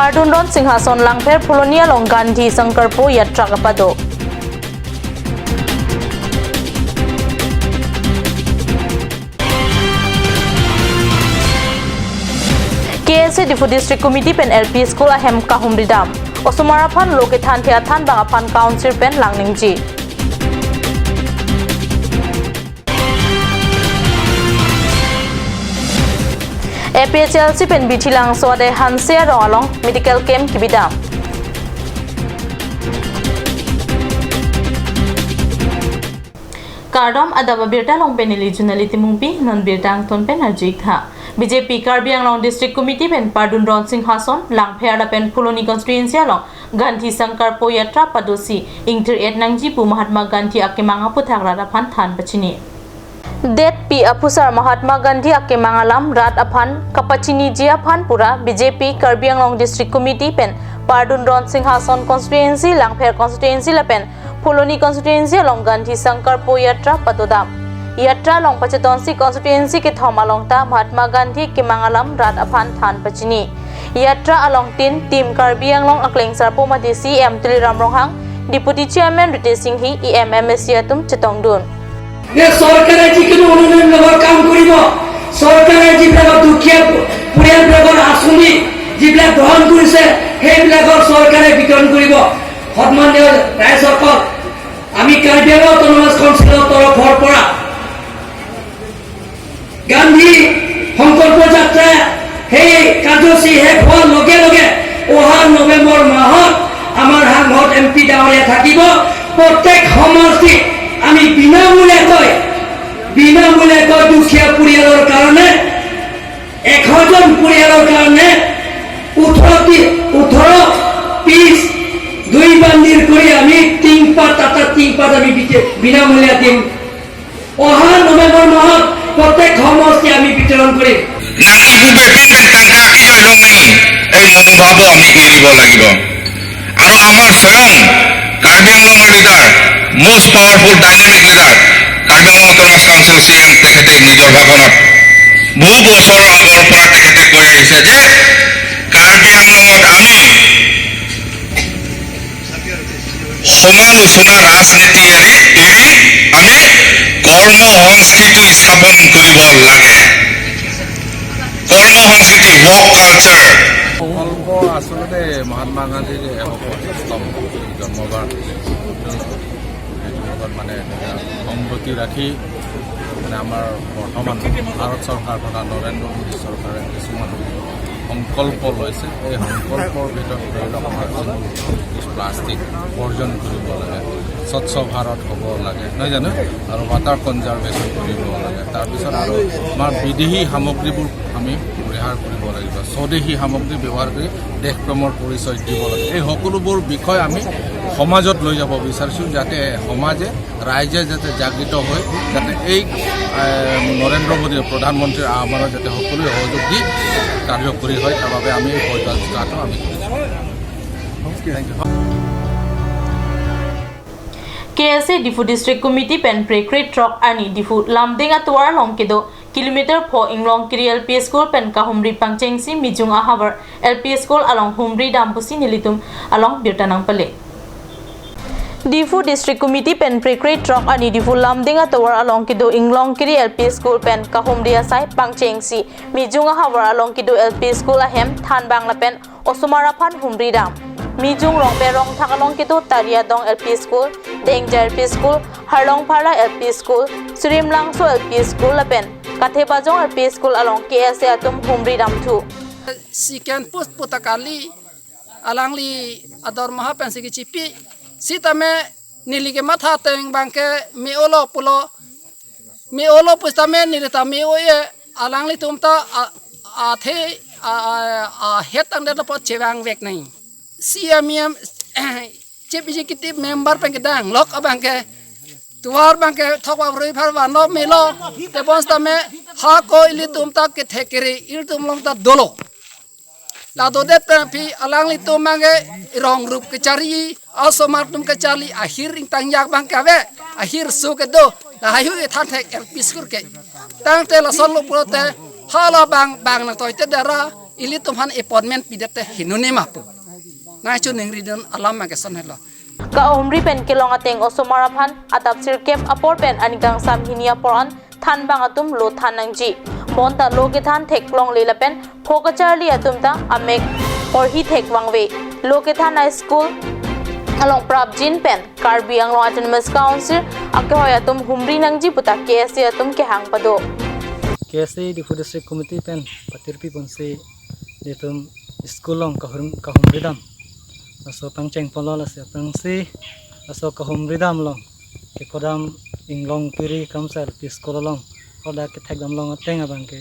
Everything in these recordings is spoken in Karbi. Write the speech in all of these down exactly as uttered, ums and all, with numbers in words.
Pardun Ron Singhason Langpher Phuloni along Gandhi Sankalpo Yatra kapado. K S A Diphu District Committee pen L P School ahem kahumri dam. Osomar aphan lo kethanthe athanbang aphan Council pen langningje. A P H L C pen Bithilangso adai Hanse arong along medical camp kebidam. Kardom, adap abirta along pen neli Junali Timungpi, non birta angton pen arju-ik tha. B J P Karbi Anglong District Committee pen Pardun Ron Singhason Langpher lapen Phuloni constituency along Gandhi Sankalpo Yatra padosi ingthir-et nangji pu Mahatma Gandhi akemang aputhak rat aphan than pachini. Detpi aphusar Mahatma Gandhi akemang alam rat aphan kapachiniji aphan pura B J P Karbi Anglong District Committee pen Pardun Ron Singhason constituency, Langpher constituency lapen Phuloni constituency along Gandhi Sankalpo Yatra padodam. Yatra along pachetongsi constituency kethom along ta Mahatma Gandhi akemang alam rat aphan than pachini. Yatra along tin team Karbi Anglong akleng sarpo mate C E M Tuliram Ronghang, Deputy Chairman Ritesh Enghi, E M, M A C atum chetongdun. যে চৰকাৰে যিকোনো উন্নয়নমূলক কাম কৰিব, চৰকাৰে যিবিলাক দুখীয়া পৰিয়ালবিলাকৰ আঁচনি যিবিলাক গ্ৰহণ কৰিছে, সেইবিলাকৰ চৰকাৰে বিতৰণ কৰিব। সন্মানীয় ৰাইজসকল, আমি কাৰ্বি আংলং অট'নমাছ কাউন্সিলৰ তৰফৰ পৰা গান্ধী সংকল্প যাত্ৰা সেই কাৰ্যসূচী শেষ হোৱাৰ লগে লগে অহা নৱেম্বৰ মাহত আমাৰ সাংসদ এম পি ডাঙৰীয়া থাকিব। প্ৰত্যেক সমষ্টিত আমি বিনামূলীয়াকৈ, বিনামূলীয়াকৈ দুখীয়া পৰিয়ালৰ কাৰণে, এশজন পৰিয়ালৰ কাৰণে ওঠৰ টি-, ওঠৰ পিচ দুই বান্দিল কৰি আমি টিংপাত, টাটা টিংপাত আমি বিতে-, বিনামূলীয়া দিম। অহা নৱেম্বৰ মাহত প্ৰত্যেক সমষ্টি আমি বিতৰণ কৰিম। Nang ibu beton pen tangka kelong nangji, ei monobhab-o ami giribo lagibo. Aro amar soyong Karbi Anglong leader, most powerful dynamic leader, Karbi Anglong Autonomous Council C E M তেখেতে নিজৰ ভাষণত বহু বছৰ আগৰ পৰা তেখেতে কৈ আহিছে যে কাৰ্বি আংলঙত আমি সমালোচনা ৰাজনীতি এৰি, এৰি আমি কৰ্ম সংস্কৃতি স্থাপন কৰিব লাগে। কৰ্ম সংস্কৃতি, ৱৰ্ক কালচাৰ। সংকল্প আচলতে মহাত্মা গান্ধীৰ এশ পঁচিশতম জন্মবাৰ্ষিকী লগত মানে সংগতি ৰাখি মানে আমাৰ বৰ্তমান ভাৰত চৰকাৰ তথা নৰেন্দ্ৰ মোদী চৰকাৰে কিছুমান সংকল্প লৈছে। এই সংকল্পৰ ভিতৰত ধৰি লওক আমাৰ চিংগল ইউজ প্লাষ্টিক বৰ্জন কৰিব লাগে, স্বচ্ছ ভাৰত হ'ব লাগে, নহয় জানো? আৰু ৱাটাৰ কনজাৰ্ভেশ্যন কৰিব লাগে। তাৰপিছত আৰু আমাৰ বিদেশী সামগ্ৰীবোৰ আমি পৰিহাৰ কৰিব লাগিব, স্বদেশী সামগ্ৰী ব্যৱহাৰ কৰি দেশপ্ৰেমৰ পৰিচয় দিব লাগে। এই সকলোবোৰ বিষয় আমি সমাজত লৈ যাব বিচাৰিছোঁ, যাতে সমাজে, ৰাইজে যাতে জাগৃত হৈ যাতে এই, এ, নৰেন্দ্ৰ মোদী প্ৰধানমন্ত্ৰীৰ আহ্বানত যাতে সকলোৱে সহযোগ দি কাৰ্যকৰী হয়, তাৰ বাবে আমি এই পদযাত্ৰাটো আমি কৰিছোঁ। Thank you. K S A Diphu District Committee pen prekrit throk arni Diphu Lumding atovar along kedo kilometer pho Inglongkiri L P School pen kahumri pangchengsi Mijung ahavar L P School along humri dam pusi nelitum along birta nangpale. Diphu District Committee pen prekrit throk arni Diphu Lumding atovar along kedo Inglongkiri L P School pen kahumri asai pangchengsi Mijung ahavar along kedo L P School ahem thanbang lapen osomar aphan humri dam. Mijung Rongpe Rongthak along kedo Tari Adong L P School, Dengja L P School, Harlong Pharla L P School, Surim Langso L P School lapen Kathe Bajong L P School along K S A atum humri damthu. Si Ken Pus puta kali, alangli ador maha pensi kechipi, sitame neli kematha ateng abangke me-olo pulo, me-olo pusitame neli ta me-o-e, alanglitum ta a, athe a, a, ahet tangdet apot chevangvek nangji. C E M, Chief Executive Member pen kedang lok abangke tovar abangke thokvak rui pharvak no melo, tebonsitame hako ilitum ta kethe kere, ilitum along ta dolo. Ladodet pen aphi alanglitum abangke rong rup kecharli, osomar atum kecharli, ahir ingtangyak abangke ave, ahirso kedo, lahai hui than thek L P School ke. Tangte lason lo pulote, hala bang, bang nangtoite dera, Ilitum aphan appointment pidet te hingno ne ma pu nangchiningridun alam abang ke lason helo. Kahumri pen kelong ateng osomar aphan adap sirkep apor pen aningkangsam hini apor an thanbang atum lo than nangji. Bonta lo kethan theklongle lapen pho kacharli atum ta amek orhi thek vangve. Lo kethan a-school along prapjin pen Karbi Anglong Autonomous Council akehoi atum humri nangji pu ta K S A atum kehang pado. K S A Diphu District Committee pen patirpi ponsi nelitum school along kahum, kahumri dam laso pangcheng ponlo. Lasi aphrangsi laso kahumri dam along kekodam Inglongpiri Kamsa L P School along haladak kethek dam long ateng abang ke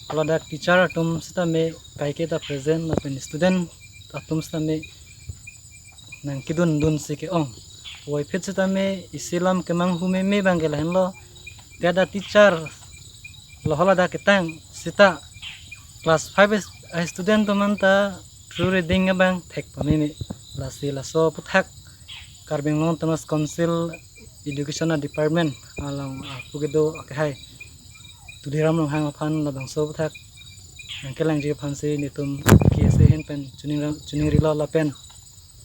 haladak teacher atum sitame kaike ta present lapen student atum sitame nangkedun dunsi ke-ong. Puvoiphit sitame isi alam kemanghu meme abang ke lahenlo. Kada teacher lo haladak ketang sita class five is-, a-student atum anta true reading abang thek pameme. Lasi laso aphuthak Karbi Anglong Autonomous Council Education Department along aphu kedo akehai Tuliram Ronghang aphan labangso aphuthak nangkelangji aphansi nelitum K S A ahin pen chining, chiningrilo lapen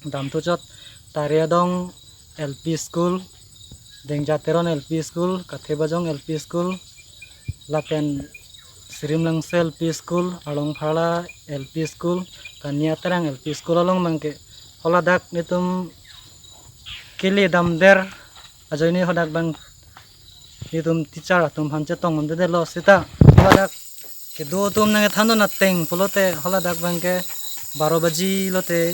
damthuchot Tariadong L P School, Dengja Teron L P School, Kathebajong L P School, lapen Sirimlangso L P School, Arlongpharla L P School, Kania Terang L P School along abang ke haladak nelitum kele damdet ajoine hadak abang nelitum teacher atum aphan chetong umdedetlo sita haladak kedo atum nangkethandun ateng pulote haladak abang ke baro baji lote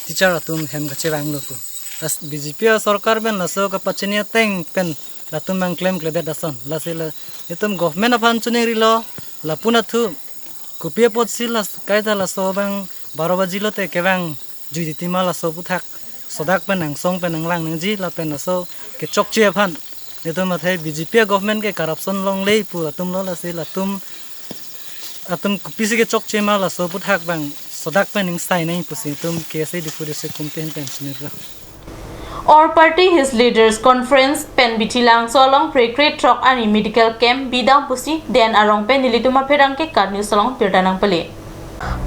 teacher atum hem kachevanglo pu. Tas B J P asorkar pen laso kapachini ateng pen latum abang klemkledet ason. Lasi la nelitum government aphan chiningrilo lapu-an athu kopi apotsi las kaita laso abang baro baji lote kevang jui titi ma laso aphuthak sodak pen angsong pen nanglang nangji lapen laso kechokche aphan. Nelitum athe B J P government ke corruption longle pu atum lo, lasi latum atum kopisi kechokche ma laso aphuthak abang sodak pen ingsai nang pusi nelitum K S A Diphu District Committee ahin pen chinilo. All Party Hill Leaders Conference pen Bithilangso along prekre throk arni medical camp bidam pusi D N Arong pen nelitum apherangke KAT News along birta nangpale.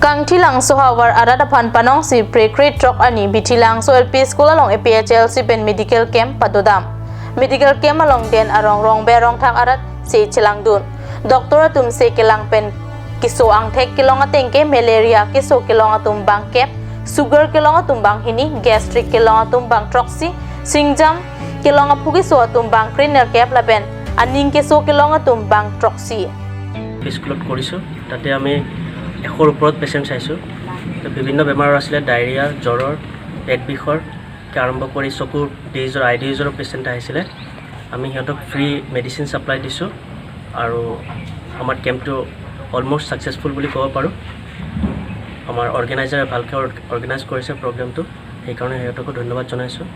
Kangthilangso havar arat aphan panongsi prekre throk arni Bithilangso L P School along A P H L C pen medical camp padodam. Medical camp along D N Arong rongbe arongthak arat se chelangdun. Doctor atum se kelang pen keso angthek kelong ateng ke malaria keso kelong atum bangkep, sugar kelong atum banghini, gastric kelong atum bangthroksi, singjam kelong aphu keso atum bangkrenerkep lapen aning keso kelong atum bangthroksi. স্কুলত কৰিছোঁ। তাতে আমি এশৰ ওপৰত পেচেণ্ট চাইছোঁ। তো বিভিন্ন বেমাৰৰ আছিলে, ডায়েৰিয়া, জ্বৰৰ, পেট বিষৰ কে আৰম্ভ কৰি চকুৰ ডিজিজৰ, আই ডিজিজৰ পেচেণ্ট আহিছিলে। আমি সিহঁতক ফ্ৰী মেডিচিন ছাপ্লাই দিছোঁ আৰু আমাৰ কেম্পটো অলমষ্ট ছাকচেছফুল বুলি ক'ব পাৰোঁ। আমাৰ অৰ্গেনাইজাৰে ভালকৈ অৰ-, অৰ্গেনাইজ কৰিছে প্ৰগ্ৰেমটো, সেইকাৰণে সিহঁতকো ধন্যবাদ জনাইছোঁ।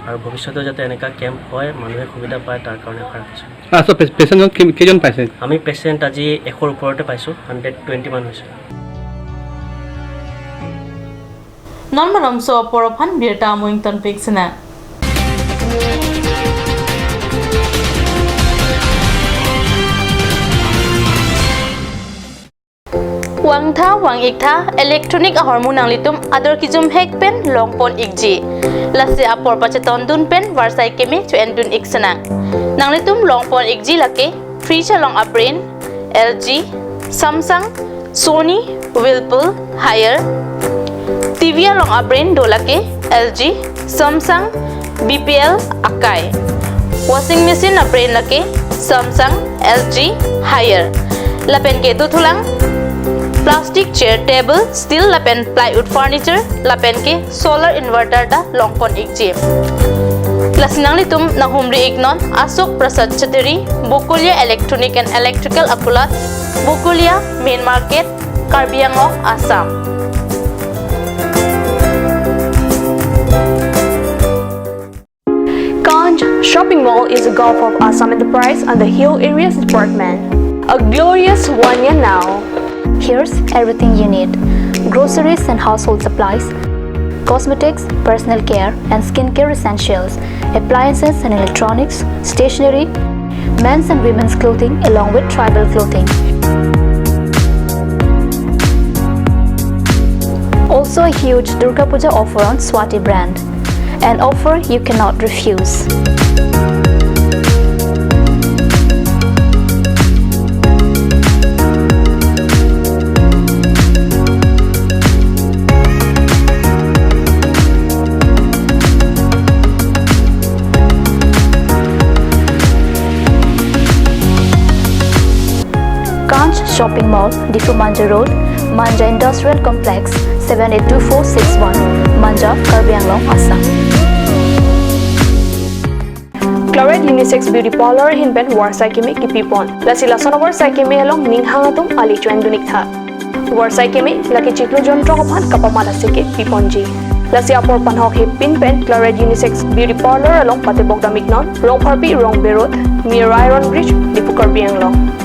আৰু ভৱিষ্যতে যাতে এনেকুৱা কেম্প হয়, মানুহে সুবিধা পায়, তাৰ কাৰণে আশা ৰাখিছোঁ। আচ্ছা, পে-, পেচেণ্টজন কেই-, কেইজন পাইছে? আমি পেচেণ্ট আজি এশৰ ওপৰতে পাইছোঁ, হাণ্ড্ৰেড টুৱেণ্টি মান হৈছে। Non malomso apor aphan birta amoing tonpik sena. Vangtha vang-iktha electronic ahormu nanglitum ador kejum hek pen longpon ikji. Lasi apor pachetondun pen varsai keme cho-endun ik sena. Nanglitum longpon ikji lake fridge along abrand L G, Samsung, Sony, Whirlpool, Haier. T V along abrand do lake L G, Samsung, B P L, Akai. Washing machine abrand lake Samsung, L G, Haier. Lapen ke dothulang plastic chair, table, steel lapen plywood furniture, lapen ke solar inverter ta longpon ikji. Lasi nanglitum nanghumri iknon Ashok Prasad Chattery, Bokolia Electronic and Electrical Akulat, Bokolia Main Market, Karbi Anglong, Assam. Kanj Shopping Mall is a Gulf of Assam enterprise under Hill Areas Department. A glorious one year now. Here's everything you need: groceries and household supplies, cosmetics, personal care and skincare essentials, appliances and electronics, stationery, men's and women's clothing along with tribal clothing. So a huge Durga Puja offer on Swati brand. An offer you cannot refuse. Kanch Shopping Mall, Diphu Manja Road, Manja Industrial Complex, seven eight two four six one, Manja, Karbi Anglong, Assam. Claret Unisex Beauty Parlor ahin pen varsai keme kipipon. Lasi lason avarsai keme along ning hang atum ali chuan dunik tha. Varsai keme lake chiklo jontro aphan kapamat aseke piponji. Lasi apor panhok hepin pen Claret Unisex Beauty Parlor along patebok dam iknon, Rongpharpi Rongbe Road, near Iron Bridge, Diphu, Karbi Anglong.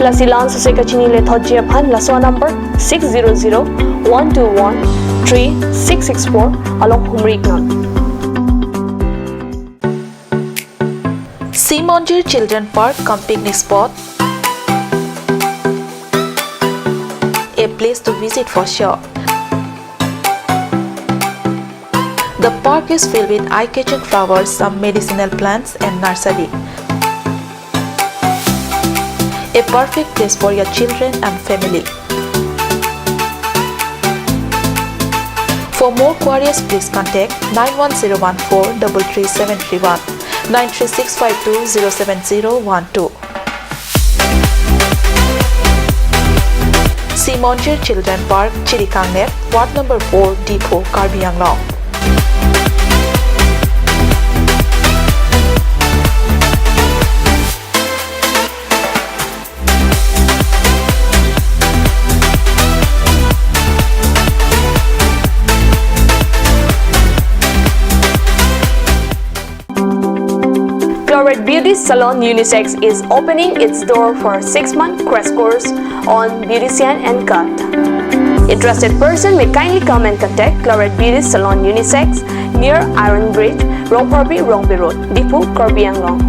Lasi la-an sose kachini lethotji aphan laso number six zero zero one two one three six six four along humri iknon. Sea Monjir Children Park cum picnic spot. A place to visit for sure. The park is filled with eye-catching flowers, some medicinal plants and nursery. A perfect place for your children and family. For more queries, please contact nine one zero one four double three seven three one, nine three six five two zero seven zero one two. Sea Monjir Children Park, Chirikangner, Ward number four, Diphu, Karbi Anglong. Claret Beauty Salon Unisex is opening its door for six-month crash course on beautician and cut. Interested person may kindly come and contact Claret Beauty Salon Unisex near Iron Bridge, Rongpharpi Rongbe Road, Diphu, Karbi Anglong.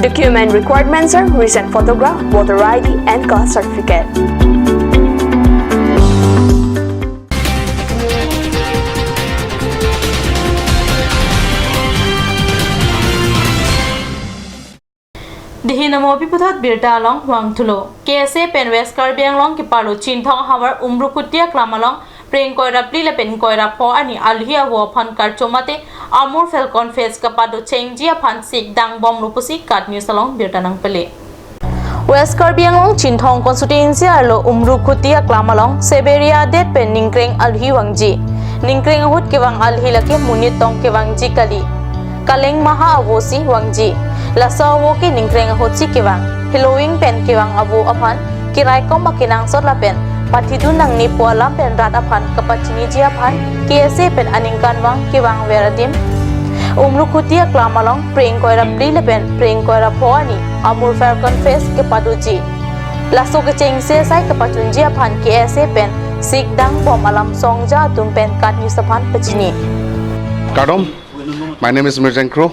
Document requirements are recent photograph, voter I D and caste certificate. Dei hin amo pi puthot birta along vangthulo. K S A pen West Karbi Anglong kepado Chinthong havar Umrukhuti aklam along phreng ingkoi ra phli lapen ingkoi ra pho arni alhi avo aphan karcho mate Amur Falcon Fest kapado chengji aphan sik dangbomlo pusi KAT News along birta nangpale. West Karbi Anglong Chinthong constituency arlo Umrukhuti aklam along Seberia det pen ningkreng alhi vangji. Ningkreng ahut kevang alhi lake monit tong kevangji kali. Kaleng maha avo si vangji. Laso avo ke ningkreng ahut si kevang. Heloving pen kevang avo aphan keraikom akenangsot lapen pathidun nangne pu alam pen rat aphan kapachiniji aphan K S A pen aningkanvang kevangver adim Umrukhuti aklam along phreng ingkoi ra phli lapen phreng ingkoi ra pho arni Amur Falcon Fest kepadoji. Laso kechengsi asai kapachunji aphan K S A pen sik dangbom alam songja atum pen KAT News aphan pachini. Kardom, my name is Mirjeng Kro,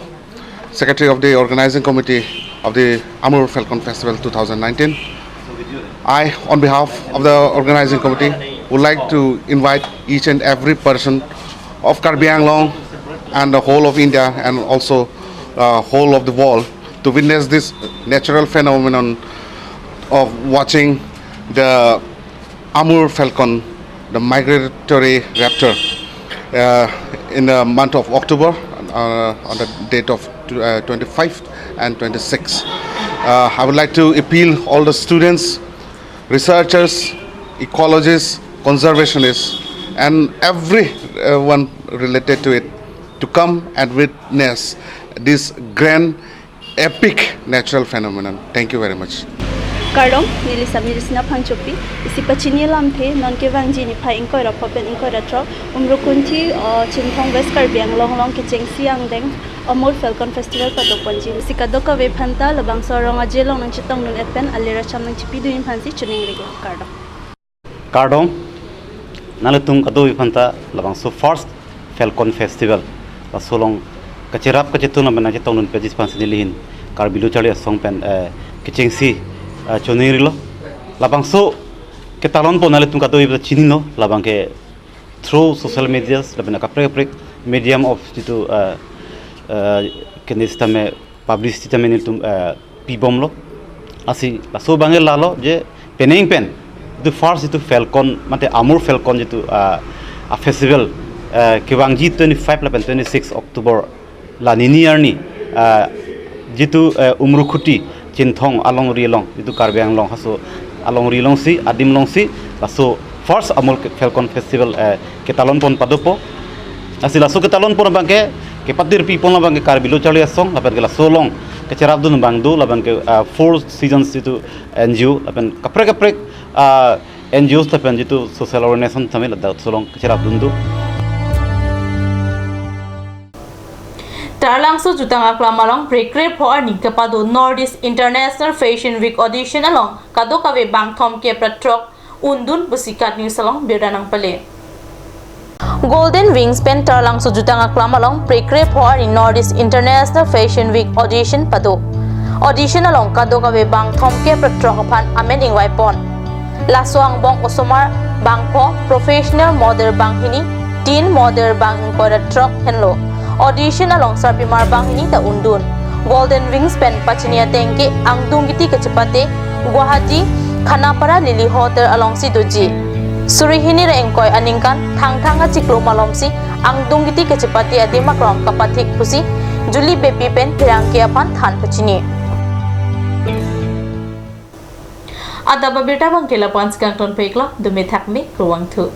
Secretary of the Organizing Committee of the Amur Falcon Festival two thousand nineteen. I, on behalf of the organizing committee, would like to invite each and every person of Karbi Anglong and the whole of India and also, uh, whole of the world to witness this natural phenomenon of watching the Amur falcon, the migratory raptor, uh, in the month of October, uh, on the date of, uh, twenty-fifth and twenty-sixth. Uh, I would like to appeal all the students, researchers, ecologists, conservationists, and everyone related to it to come and witness this grand epic natural phenomenon. Thank you very much. Kardom, neli Samir Sina Phangchopi, isi pachini alamthe, non kevangji niphai ingkoi ra pho pen ingkoi ra throk, Umrukhuti, uh, Chinthong West Karbi Anglong along kechengsi angdeng Amur Falcon Festival padoponji. Isi kadokave aphanta labangso arong aje along nangchetongdun et pen alir acham nangchipidun aphansi choningrilo. Kardom. Kardom, nanglitum kadokave aphanta labangso first Falcon Festival. Laso along kacherap kachetun lapen nangchetongdun peji aphansi neli hin Karbi Lo Charli Asong pen, eh, kechengsi, eh, choningrilo. Labangso Talon pon nelitum kadokave chinilo, labang ke through social medias, lapen kaprek kaprek medium of jitu, uh, uh, kene sitame publicity tame nelitum, uh, pibomlo. Lasi laso abang ke lalo je penang pen jitu first jitu Falcon, mate Amur Falcon jitu, uh, a festival, uh, kevangji twenty-five lapen twenty-six October la nini arni, ah, jitu, eh, Umrukhuti Chinthong alongri along, jitu Karbi Anglong haso alongri alongsi, adim alongsi, laso first Amur Falcon Festival, eh, ketalon pon padopo. Lasi laso ketalon pon abang ke, kepatir pipon abang ke Karbi Lo Charli Asong, lapen ke laso along kecherapdun abang do, lapen ke, ah, Four Seasons jitu N G O, lapen kaprek kaprek, ah, N G Os lapen jitu social organization tame ladak laso along kecherapdun do. Taralangso Jutang Aklam along Brekre pho arni kepado North East International Fashion Week Audition along kadokave bang thomkep ra throk undun pusi KAT News along birta nangpale. Golden Wings pen Taralangso Jutang Aklam along Brekre pho arni North East International Fashion Week Audition pado. Audition along kadokave bang thomkep ra throk aphan amen ingvaipon. Laso angbong osomar bang pho, professional model bang hini, teen model bang ingkoi ra throk henlo. Audition along sarpimar bang hini ta undun. Golden Wings pen pachini ateng ke angdung kiti kachepate Guwahati Khanapara Lily Hotel alongsi doji. Suri hini ra ingkoi aningkan Thangthang achiklo malomsi angdung kiti kachepate adim aklam kapathik pusi Julie Beypi pen pherangke aphan than pachini. Adap abirta abang ke lapu-an si kangton peklo, dome thakme, kurvangthu.